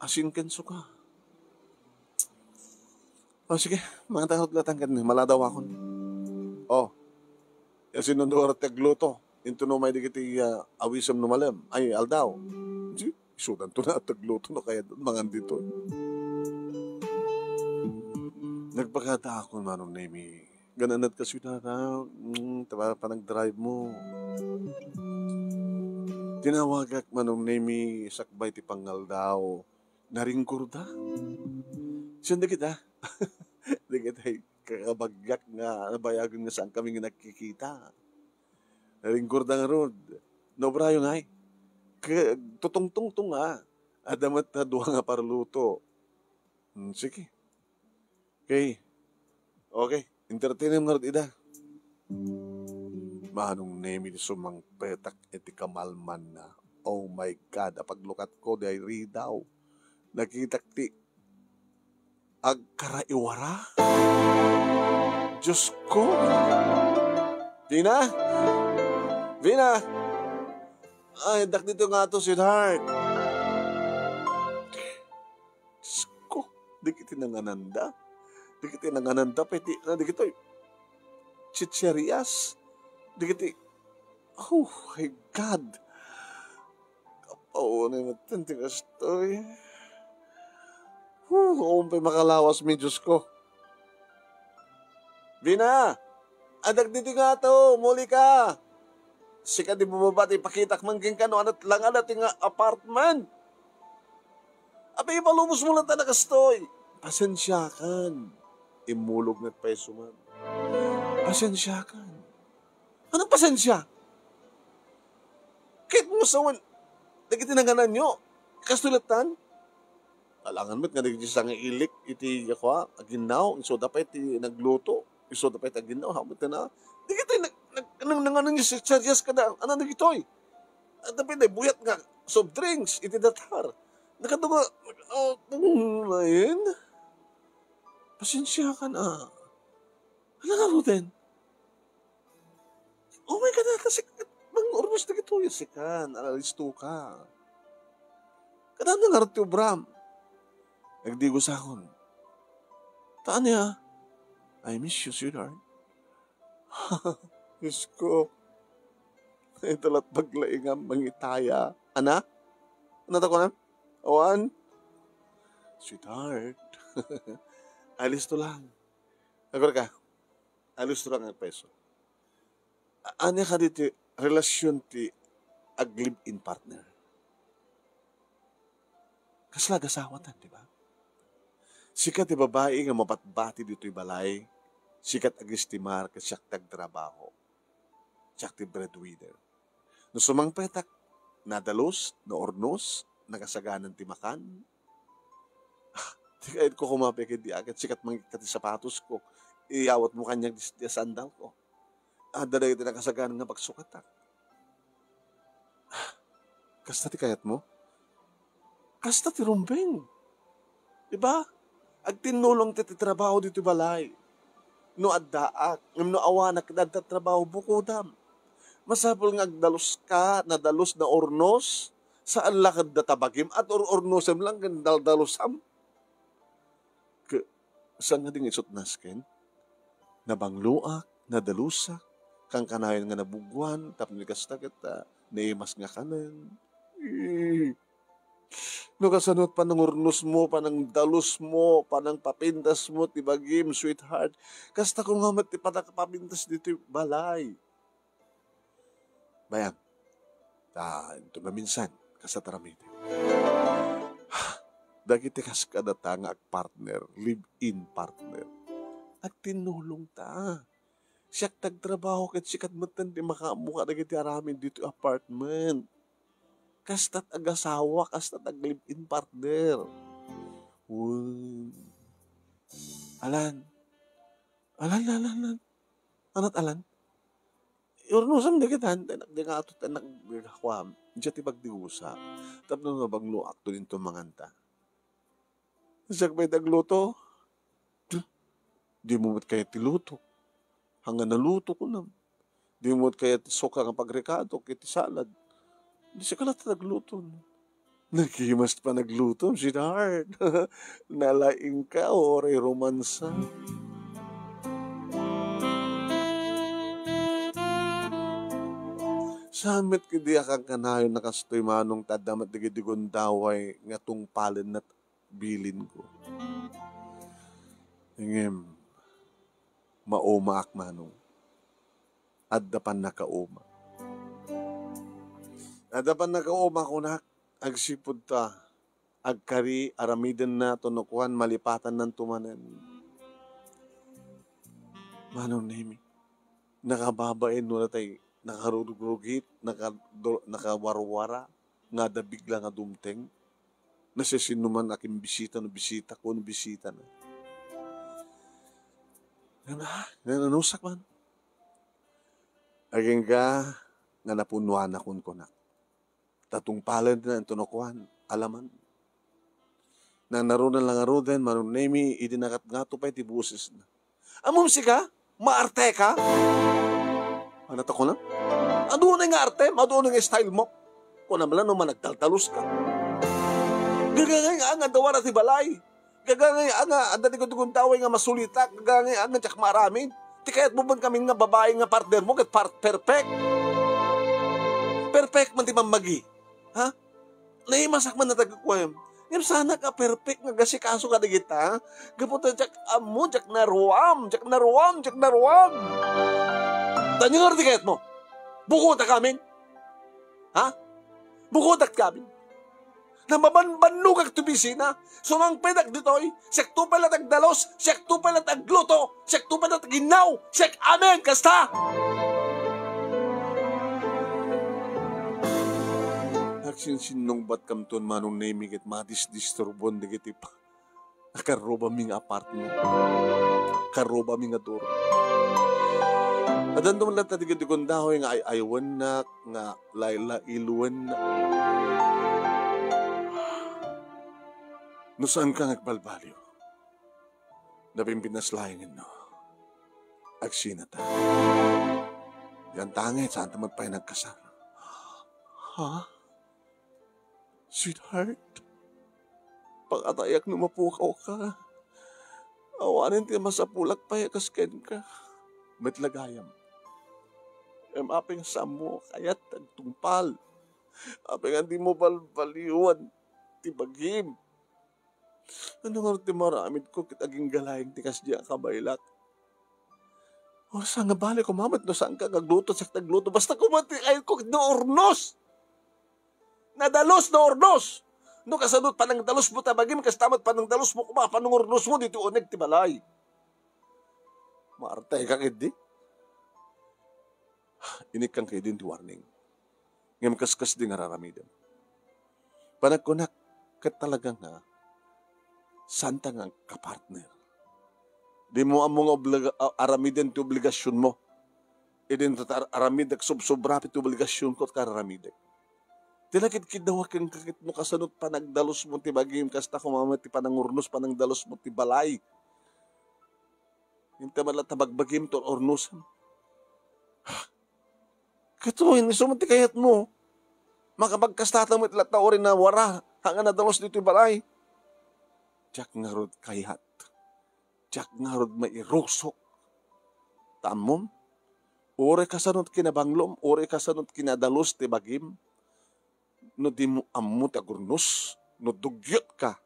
Asin ken suka. O, sige, mangan tayo latan ken maladaw akon. O, ya sinundo ti agluto. Inton umay dagiti, ah, awisem no malem. Ay, aldaw. Di, isudanto na ti agluto no kayat mangan ditoy. Nagpakadaakon, Manong Nemi. Gananat ka, sweetheart, ha? Mm, tama, panag-drive mo. Tinawagak, Manong Nemi, sakbay ti pangaldaw. Naringkurda. Saan da kita? Dagiti kakabagak nga nabayagen nga saan kami nga nagkikita. Naringkurda ngarud. Naobrayo ngay. Ke-, tutungtungtong nga. Adda met a dua nga parluto. Hmm, sige. Okay. Okay. Entertainem ngarud ida. Manong Nemi ti sumangpetak iti kamalmanna. Oh my God, apaglukatko, di ay ridaw. Nakitak ti agkaraiwara. Diyos ko. Vina? Vina? Ay, dak dito nga to, sweetheart. Diyos ko, dagiti nangananda. Dagiti nangananda, pwede na dagitoy. Chicherias. Dagiti, oh my God. Kapaunay met ti kastoy. Huh, awan pay makalawas mi, Diyos ko. Vina! Adak ditoy nga to, muli ka! Sika di bumaba ti ipakitak man kenka no anat langada ti nga apartment. Apay, ipalubos mo lang ta nakastoy. Pasensyakan. Imulog met pay suman. Pasensyakan. Anong pasensya? Ket mo sawen, dagiti nangananyo, kastoy lattan? Alangan met nga dagiti sangailik iti, kua, aginnaw, isu da pay ti nagluto, isu da pay ti aginnaw, hamet na. Dagitoy nag-, nag-, nang-, nanganan ni si Charias kada, ano dagitoy? At dapat na buyat nga soft drinks, iti datar. Nakadunga, oh, mm, lain. Pasensya ka na. Ano nga, Ruden? Oh my God, kasi mang urnos na gito yung sikan, alalisto ka. Kadaan na nga ti obram. Nagdigos akon. Taan niya, "I miss you, sweetheart." Diyos ko, ito la't paglaingam mangitaya. Ana? Ano ta kunam? Awan? Sweetheart. Alisto lang. Agor ka. Alisto lang ang peso. A-, ania kadi ti relasyon ti ag-live-in partner? Kasla agasawatan, di ba? Sika ti babai nga mapatbati ditoy balay, sika ti agistimar ket siak ti agtrabaho. Siak ti breadwinner. No sumangpetak, nadalus, naurnos, nakasaganan ti makan. Ti kayatko koma pay ket di aket sikat mangikka ti sapatosko, iyawatmo kaniak di, di sandalko. Adda dagiti nakasaganan nga pagsukatak. Kasta ti kayatmo? Kasta ti rumbeng. Di ba? Agtinnulong ti, ti trabaho ditoy balay. No addaak, ngem no awanak, adda trabaho, bukodam. Masapul nga agdalus ka, nadalus, naurnos, saan la kadda ta bagim, at ur-urnosem lang, ken daldalosam. Ke-, saan nga di nga isut' nasken? Nabangloak, nadalusak, kankanayon nga nabugwan, tapno kasta ket, ah, naimas nga kanen. Eh, no kasano panangurnosmo, panangdalusmo, panangpapintasmo ti bagim, sweetheart, kasta koma met ti panangpapintas ditoy balay. Bayam, ta, ito maminsan, kasta ti aramidem. Dagiti kas kadata nga agpartner, live-in partner, agtinnulong ta. Siak ti agtrabaho ket sikat metten ti makaammo kadagiti aramid ditoy apartment. Kastat agasawa, kastat ag-live-in partner. Uy. Alan. Alan, Alan, Alan. Anat, Alan? Urnosem dagita, anak, di nga ato, anak, di nga kuam. Diya ti pagdigusa. Tapno nabangloak to din tumanganta. Siak pay ti agluto. Di, di mo met kayat ti luto. Hanga naluto ko na. Di mo met kayat ti suka nga pagrekado, iti salad. Di sika la ti nagluto. Nagimas ti panaglutom, sweetheart. Nalaing ka, uray romansa. Saan met kadi a kankanayon a kastoy, Manong, ta adda met dagiti gundaway nga tungpalenna bilinko. Ngem, maumaak, Manong. Adda pannakauma. Adda pannakauma, kunak, agsipud ta agkari, aramidenna, to no kuan, malipatannan to manen. Manong Nemi, nakababain no natay nakarugrugit, nakado-, nakawarwara, nga adda bigla nga dumteng. Nasisinuman a kimbisita no bisita ko no bisita na. Nga na, nga nanusak man. Agingga nga napunuan a kunkunak. Tatungpalen na inton ukuan, alaman. Nang narunan lang aruden, Manong Nemi, idi nakatngato pay ti boses na. Ammom sika? Maarte ka? Ano to, kunam? Adu na nga arte, adu na nga style mo. Kunam lang no managdaldalos ka. Gagangay nga nga dawara ti balay. Gagangay nga adda ti gundaway nga masulitak. Gagangay nga diak maaramid. Ti kayat mo ban kami nga babae nga partner mo, ket par-, perfect. Perfect man ti mammagi. Ha? Naimasak man na taga kuwem. Ngem saanak a perfect nga gasikaso kadagita. Gapu ta diak ammo, diak naruam, diak naruam, diak naruam. Tanya nga ti kayat mo. Bukotak amin. Ha? Bukotak amin. Namabanbannogak ti opisina. Sumangpetak ditoy. Siak to pay la ti agdalos. Siak to pay la ti agluto. Siak to pay la ti aginnaw. Siak amin. Kasta! Agsinsinnungbat kamton, Manong Nemi, ket madisdisturbon dagiti pa-, karrubami nga apartment. Karrubami nga dorm. Addanto man latta dagiti gundaway nga ay-aywennak, nga laylaylwennak. No saanka nga agbalbaliw, napimpinas laengen no agsinata. Dian tanget, saanta met pay nagkasar. Ha? Sweetheart, pangatayak no mapukawka. Awanen ti masapulak pay a kas kenka. Met la gayam, Em, apay nga saanmo kayat ti agtungpal? Apay nga dimo balbaliwan ti bagim? Ania ngarud ti maaramidko ket agingga laeng ti kasdi a kabaelak? O, saan nga bale koma met no saanka nga agluto, siak ti agluto. Basta koma ti kayatko ket no urnos. Nadalus no urnos. No kasano panangdalusmo ti bagim, kasta met panangdalusmo koma, panangurnosmo ditoy uneg ti balay. Maarteka ketdi. Inikkan ketdin ti warning. Ngem kaskasdi nga ar-aramidem. Panagkunak, ket talaga nga, saanta nga agkapartner. Dimo ammo nga obliga-, a-, aramiden ti obligasionmo. Idin ta ar-, aramidek, subsobra ti obligasionko, ket ar-aramidek. Ti nakidkiddawak kenka ket no kasano panagdalusmo ti bagim, kasta koma met ti panangurnos, panangdalusmo ti balay. Inta man latta bagbagim ti ur-, urnosem. Ket wen, isu met ti kayatmo. Makapagkastata met latta uray nawara, haan nga nadalus ditoy balay. Diak ngarud kayat. Diak ngarud mairusok. Ta ammom, uray kasano ti kinabanglom, uray kasano ti kinadalus ti bagim, no dimo ammo ti agurnos, no dugiotka.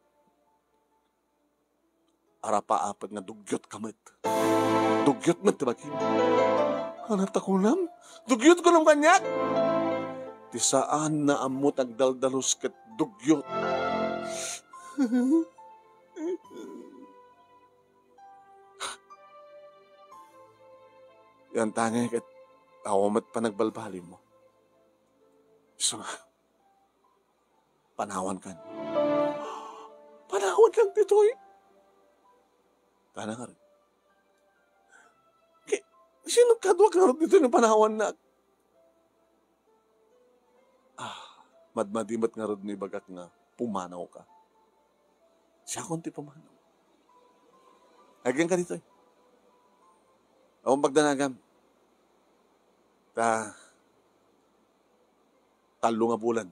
Arapaapet nga dugiotka met. Dugiot met ti bagim. Ania ta kunam? Dugiot kunam kaniak? Ti saan nga ammo ti agdaldalus ket dugiot. Yan tangay ket awan met panagbalbalinmo. Isu nga, panawankan. Panawan lang ditoy. Tana ngarud. Ki-, sino kaduak ngarud ditoy nga panawannak? Ah, madmadi met ngarud no ibagak nga pumanawka. Siakon ti pumanaw. Agingga ditoy. Awan pagdanagam. Ta, tallo nga bulan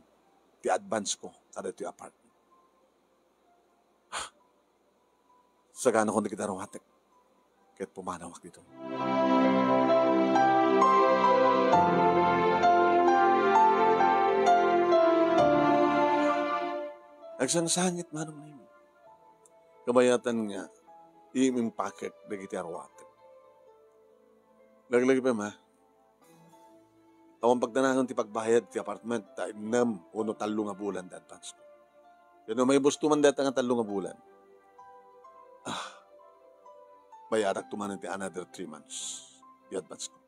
ti advance ko kada ti apartment. Saganakon dagiti aruatek ket pumanawak ditoy. Agsangsangit manong Nemi. Kabayatan nga, iming paket dagiti aruatek. Laglagipen, ha? Awan pagdanagan ti pagbayad ti apartment ta innem wenno tallo nga bulan ti advance ko. Ken no maibusto man dayta nga tallo nga bulan, ah, bayadakto manen ti another three months ti advance ko.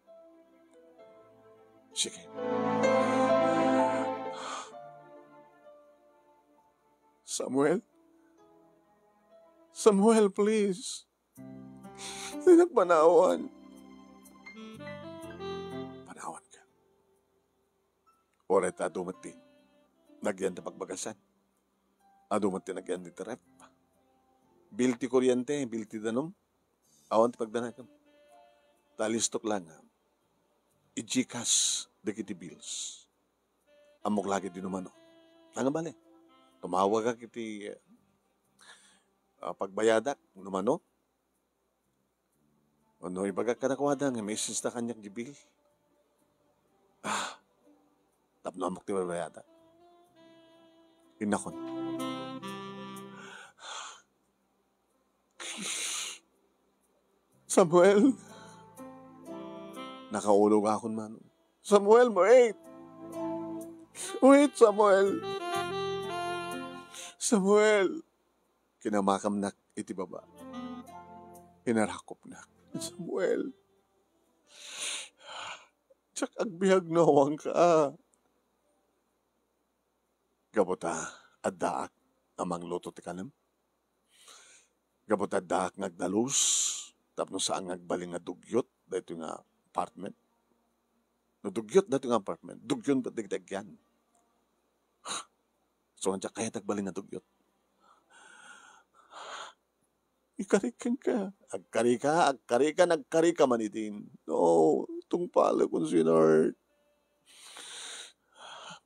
Sige. Samuel? Samuel, please. Dinak panawan. Panawanka. Uray ta adu met ti nagyan ti pagbagasan. Adu met ti nagyan ti ref. Bill ti kuryente, bill ti danum. Awan ti pagdanagam. Ta alistok la nga i-GCash dagiti bills. Ammok la ketdi no mano. Ania bale? Tumawagak iti, ah, pagbayadak no mano. Wenno ibagak kadakuada nga maisusda kaniak ti bill. Ah, tapno ammok ti babayadak. Innakon. Samuel. Nakaulogakon man. Samuel, wait! Wait, Samuel! Samuel! Kinamakamnak iti baba. Inarakopnak. Samuel. Diak agbiag no awanka. Gapu ta addaak a mangluto ti kanem. Gapu ta addaak nga agdalus tapno saan nga agbalin nga dugyot daytoy nga apartment. No dugyot daytoy nga apartment, dugyon met dagiti agyan. So, nga diak kayat agbalin nga dugyot. Ikarik kenka. Agkarika, agkarika, nagkarika man idin. No, tungpalek, Monsignor.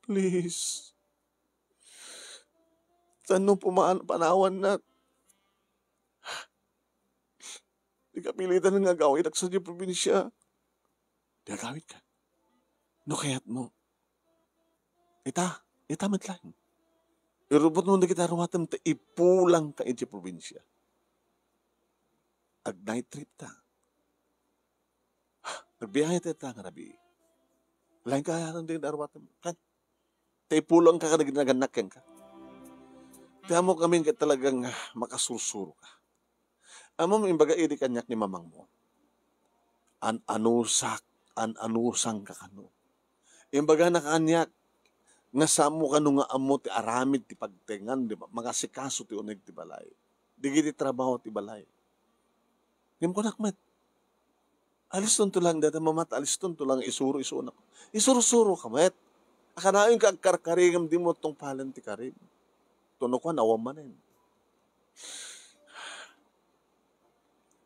Please. Tano pumaan panawannak. Di kapilitan nga agawitak sadiay probinsia. Di agawidka. No kayatmo, ita, ita met laeng. Irubotmo dagiti aruatem ta ipulangka idiay probinsia. Ag-night trip ta. Agbiahe ta ita nga rabii. Laeng kayat dagiti aruatem. Kan, ta ipulangka kadagiti nagannak kenka. Ti ammok ngamin ket talagang, ah, makasursuroka. Ammom, imbaga idi kaniak ni mamangmo, an-anusak, an-anusangka kano. Imbagana kaniak nga saanmo kano nga ammo ti aramid ti pagtengan, di ba? Mangasikaso ti uneg ti balay. Dagiti trabaho ti balay. Ngem kunak met, alistonto lang dayta, Mama, ta alistonto lang isuro-isuronak. Isuro-suroka met. Akanayon ka agkarkarigem, dimo tungpalen ti karim. Tuno kuan, awan manen.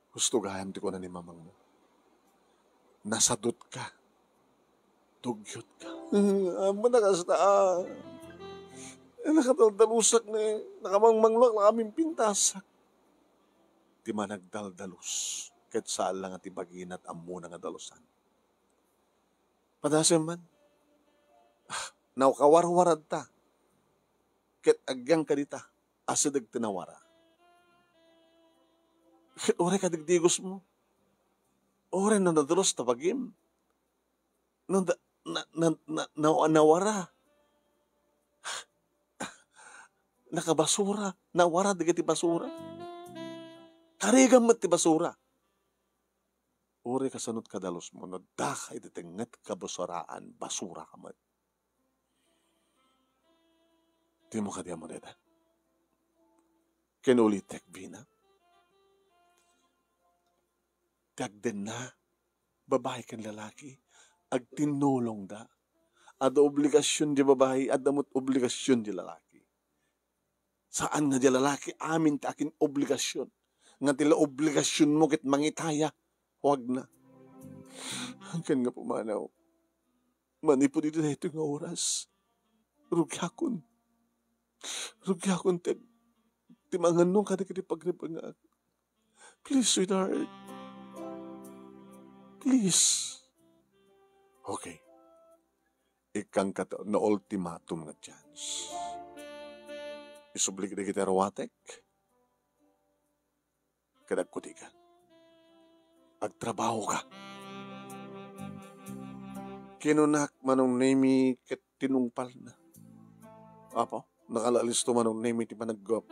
Husto gayam ti kuna ni mamangmo. Nasadutka. Tugyutka. Ammona kasta, ah. Nakadaldalusak ne. Nakamangmangloak, nakamimpintasak. Ti managdaldalos, ket saan la nga ti bagina ti ammona nga dalusan. Padasem man, ah, nakawarwarad ta. Ket agyang kadita, asideg ti nawara. Ket uray kadigdigosmo. Uray no nadalus ta bagim. No da-, na, na, na, na, nawara. Nakabasura. Nawara dagiti basura. Karigam met ti basura. Uray kasano ti kadalusmo, no daka iti tengnget kabasuraan, basuraka met. Dimo kadi ammo dayta? Ken ulitek, Vina, ti agdenna, babai ken lalaki, agtinnulongda. Adda obligasion ti babai, adda met obligasion ti lalaki. Saan nga diay lalaki amin ti akin-obligasion, nga ti la obligasionmo ket mangitaya, huagna. Ken nga pumanaw, manipud iti daytoy nga oras, rugiakon. Rugiakon ti, ti mangannong kadagiti pagribbengak. Please, sweetheart. Please. Okay. Ikkangka no ultimatum nga chance. Isublik dagiti aruatek, ket agkutikan. Agtrabahoka. Kinunak, Manong Nemi, ket tinungpalna. Apo, nakalaalisto, Manong Nemi, ti panag-,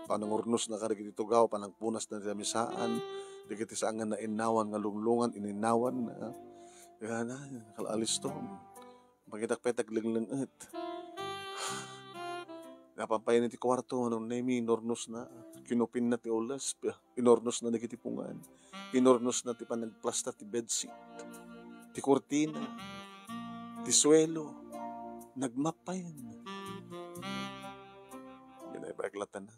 panangurnosna kadagiti tugaw, panagpunasna ti lamisaan, dagiti saan nga nainnawan nga lunglungan, ininnawanna. Kaya na, nakalaalisto. Makitak pay ti aglenglenget. Napan pay iti kuarto, Manong Nemi, inurnosna. Kinupinna ti ules, inurnosna dagiti pungan. Inurnosna ti panagplasta ti bedsheet, ti kurtina, ti suelo. Nagmap payen. Binaybayak lattan na.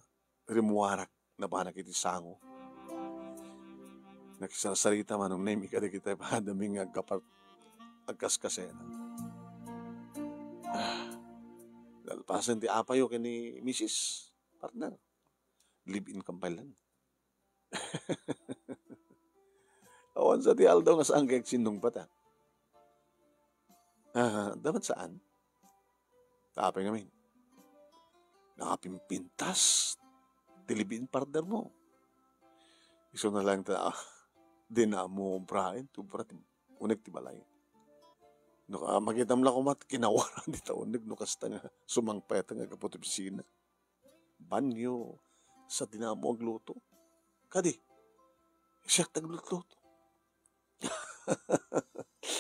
Rimmuarak, napanak iti sango. Nagsarsarita, Manong Nemi, kadagiti padami nga agkapar-, agkaskasera. Ah, nalpasen ti apayo ken ni misis, partner. Live-in kam pay laeng. Awan sa ti aldaw nga saan kay agsinnungpata. Ah, dapat saan? Apay ngamin? Nakapimpintas ti live-in partner mo. Isu na lang ta, ah, di na mo obraen, ti obra ti uneg ti balay. No, ah, makitam la koma ti kinawara dita uneg no kasta nga sumangpet nga aggapu ti opisina. Banyo, sa di na mo agluto. Kadi, siak ti aglutluto.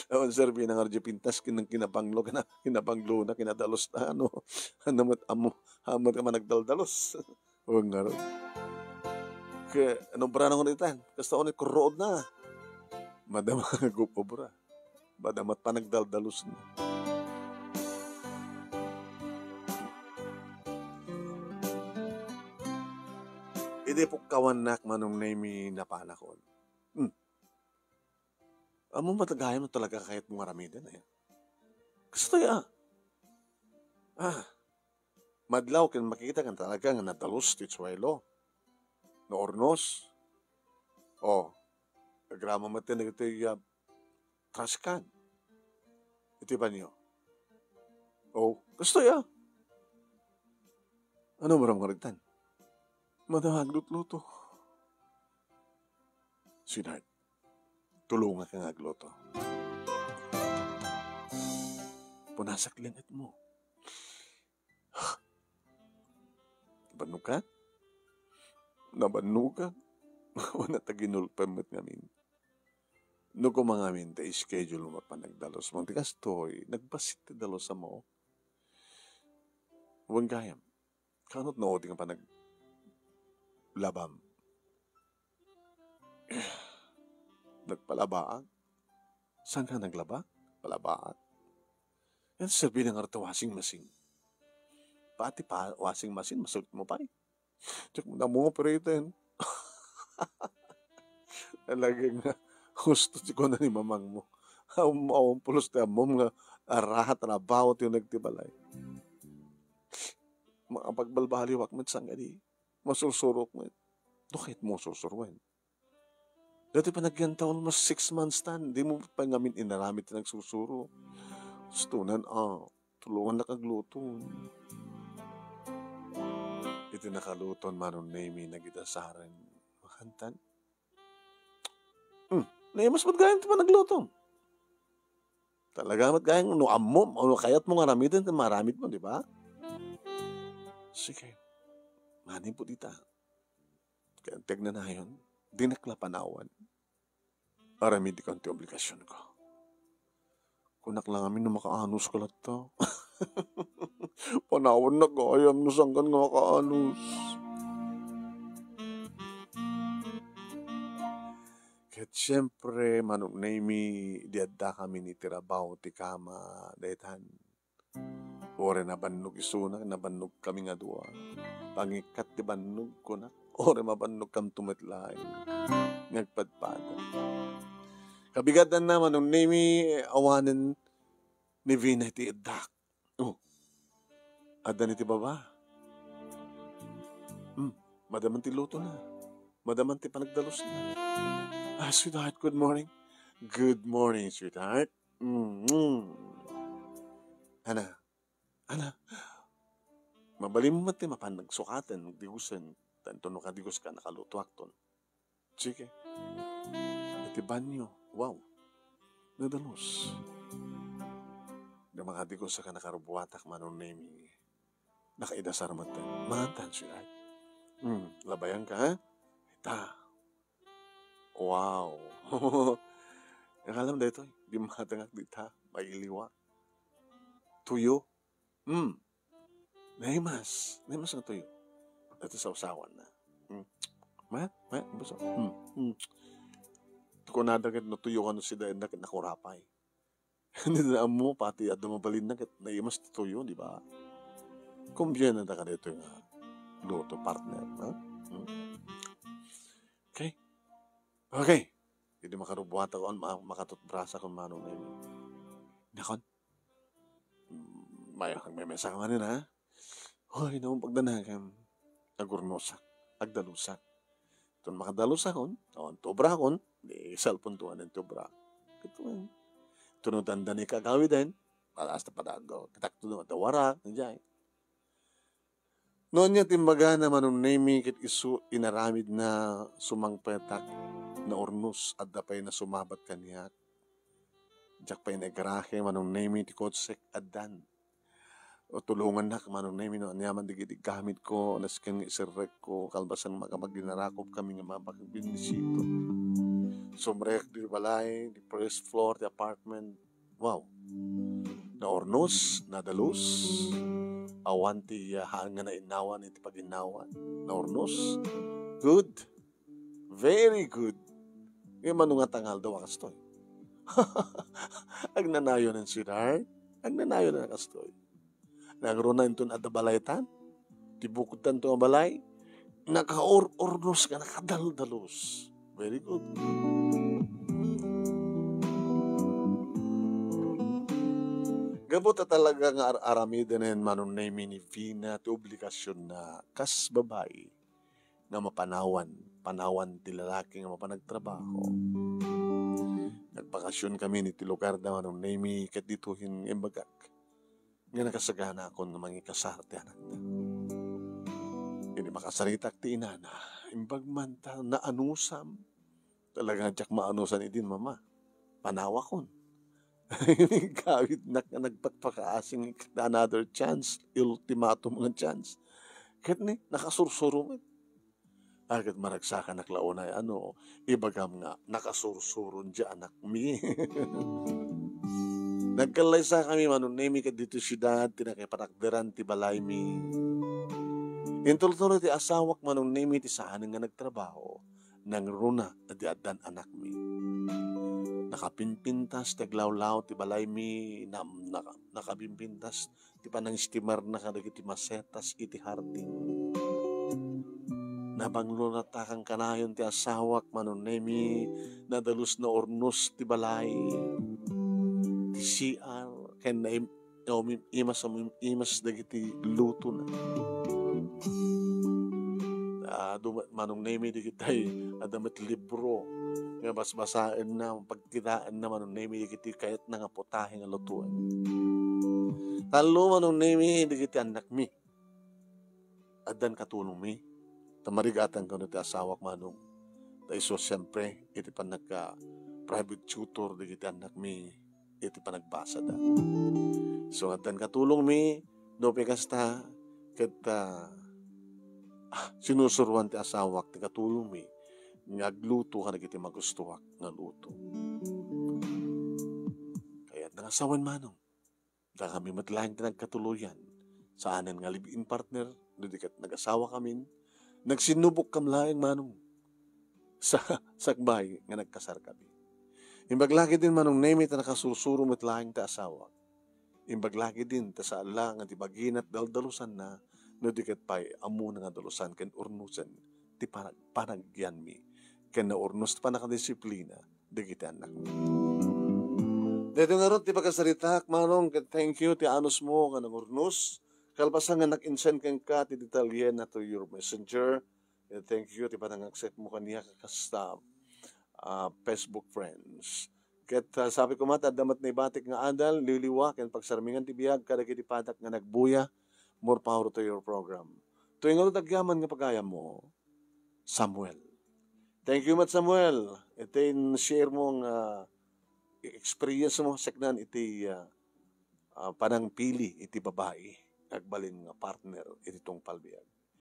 Awan serbi na nga pintas kin-, kinabanglo, kina-, kinabanglo na, kinadalus na, ano, ano met, amo, amo ka managdaldalus. O nga ron. Ke, ano bra na ngunit itan? Kasta unay kurruod na. Madama nga gupobra. Madama panagdaldalus na. Idi pukkawannak, Manong Nemi, napanakon. Hmm. Ammom met gayam no talaga kayatmo nga aramiden, eh. Kastoy, ah. Ah. Madlaw ken makita nga talaga nga nadalus ti suelo. Naurnos. Oh. Agrama met dagiti, ah, trash can. ti banio. Oh, kastoy a. Ano maram nga ragtan? Mada nga aglutluto. Sweetheart, tulongak nga agluto. Punasak ti langitmo. Nabannogka? Nabannogak. Una ta ginulpem met ngamin. No koma ngamin ta schedule mo panagdalus mo, ti kastoy, nagbassit ti dalus a mo. Wen gayam. Kanot no, ti nga panaglabam. Nagpalabaak. Saan ka naglaba? Palabaak. Yan serbi na nga ta washing machine. Pati pa, washing machine, masulit mo pa eh. Check mo na mo, operator. Talaga nga, gusto ti kuna ni mamang mo. Awan, awan pulos ti ammom nga araha trabaho ti nagtibalay. Makapagbalbaliwak met sangkadi. Masursurok met. No, kahit mo sursuruan. Dati pa nagyan ta almost six months tan, di mo pa ngamin inaramid ti nagsursuro. Gusto nan, ah, tulongan na kagluto. Iti nakaluton, Manong Nemi, nagidasaren. Makantan? Hmm, naimas met gayam ti panagluto. Talaga met gayam, no ammom, no kayat mo nga aramiden, ti maaramid mo, di ba? Sige. Mani po dita. Kaya ti agnanayon, dinak la panawan. Aramidkan ti obligasionko. Kunak la ngamin no makaanuska latta. Panawannak gayam no sangkan nga makaanus. Ket siempre, Manong Nemi, di addakamin iti rabaw ti kama, daytan. Uray nabannog isuna, nabannogkami nga dua. Pangikkat ti bannog, kunak. Uray mabannogkamto met laeng nga agpadpada. Kabigatanna, Manong Nemi, awanen ni Vina iti iddak. Oh. Adda ni ti baba. Hmm. Madaman ti lutona. Madaman ti panagdalusna. Ah, sweetheart, good morning. Good morning, sweetheart. Mm. Ana, ana, mabalin met ti mapan nagsukaten, nagdigusen, tanto no kadigus ka, nakalutoakton. Sige. Iti banyo, wow, nadalus. Nga makadigus ka, nakarubuatak, Manong Nemi. Nakaidasar met. Mantan, sweetheart. Hmm, labayan ka, ha? Ita. Wow. Ang alam daytoy, di matangak dita, mailiwa. Tuyo. Hmm. Naimas. Naimas nga tuyo. Ito sa usawan na. Hmm. Ma? Ma? Buso? Hmm. Hmm. Kunada ket no tuyo kano sida, inda ket nakurapay. Hindi na mo, pati adda mabalinna ket naimas ti tuyo, di ba? Kumbiyan na ka dito nga luto, partner, ha? Hmm? Okay. Okay. Hindi makarubuhat ako, ma-, makatutbrasa kung mano na yun. Nakon? Mm, may, may mesa ka man yun, ha? Hoy, naman pagdanagan. Agurnosak. Agdalusak. Tun makadalusakon, awan ti obrakon, di cellphone to anen ti obra. Ket wen, tuno dandani kagawiden, alas ta padado, kitak to no, adda warak, jay. No ania ti imbagana, Manong Nemi, ket isu inaramidna, sumangpetak, naurnos, adda pay nasumabat kaniak. Diak pay naigarahe, Manong Nemi, ti kotsek, addan. O tulongannak, Manong Nemi, no aniaman dagiti gamitko, nasken nga iserrekko, kalpasan makapagdinarakop kami nga mapakagbinisito. Sumrek di balay, di first floor, di apartment. Wow. Naurnos, nadalus, awan ti, ah, haan nga nainnawan iti paginnawan. Naurnos. Good. Very good. Ngem mano nga tangal daw a kastoy? Agnanayon, sweetheart. Agnanayon a kastoy. Nagruna inton adda balaytan. Ti bukodtan to nga balay. Nakaur-urnos nga nakadaldalus. Very good. Gapu ta talaga nga ar-aramiden ni Manong Nemi ni Vina ti obligasion na kas babai nga mapanawan, panawan ti lalaki nga mapan agtrabaho. Nagbakasionkamin iti lugarda, Manong Nemi, ket ditoyen imbagak nga nakasaganakon nga mangikasar ti anakda. Idi makasaritak ti inana, imbag man ta naanusam. Talaga nga diak maanusan idin, Mama. Panawakon. Kawidnak nga nagpakpakaasing ket another chance, ultimatum nga chance. Ket ni, nakasursuro met. Ket maragsakanak la unay, ano, ibagam nga nakasursuron diay anakmi. Nagkallaysakami, Manong Nemi, ket ditoy siudad ti nakipanakderan ti balaymi. Intultuloy ti asawak, Manong Nemi, ti saanen nga nagtrabaho. Nangruna ti addan anakmi. Nakapimpintas ti aglawlaw ti balaymi, na, naka, nakabimbintas ti panangestimarna kadagiti masetas iti hardin. Nabanglonatakan kanayon ti asawak, Manong Nemi, nadalus naurnos ti balay, ti C R, ken naim-, umim-imas, umim-imas dagiti lutona. Ah, duma-, Manong Nemi, dagitay, adda met libro nga basbasaenna, pagkitaenna, Manong Nemi, dagiti kayatna nga putahe nga lutoen. Tallo, Manong Nemi, dagiti annakmi. Addan katulongmi. Ta marigatan kano ti asawak, Manong. Ta isu, siempre, iti pannaka-private tutor dagiti annakmi iti panagbasada. So, addan katulongmi, no, kasta, ket, ah, ah, sinusuroan ti asawak ti katulongmi nga agluto kadagiti magustoak nga luto. Kayatna nga sawen, Manong. Dakami met laeng ti nagkatuloyan. Saanen nga live-in partner, no di ket nagasawakamin. Nagsinnubokkam laeng, Manong. Sa, sakbay nga nagkasarkami. Imbag la ketdin, Manong Nemi, ta nakasursuro met laeng ti asawak. Imbag la ketdin ta saan la nga ti bagina ti daldalusanna, no di ket pay ammona nga dalusan ken urnosen ti panag-, panagyanmi, ken naurnos ti pannakadisiplina dagiti annakmi. Daytoy ngarud ti pakasaritaak, Manong, ket thank you ti anusmo nga nangurnos. Kalpasan nga nag-insend kenka ti detalyena to your messenger, ket thank you ti panangaccept mo kaniak a kasta, ah, Facebook friends. Ket, ah, sabi ko met, adda met naibatik nga adal, liwliwa, ken pagsarmingan ti biag kadagiti padak nga nagbuya. More power to your program. Toy ngarud agyaman nga pagayammo, Samuel. Thank you met, Samuel. Iti in-share mo nga experience mo, sakbay iti, ah, ah, panangpili iti babai nga agbalin nga partner iti tungpal biag.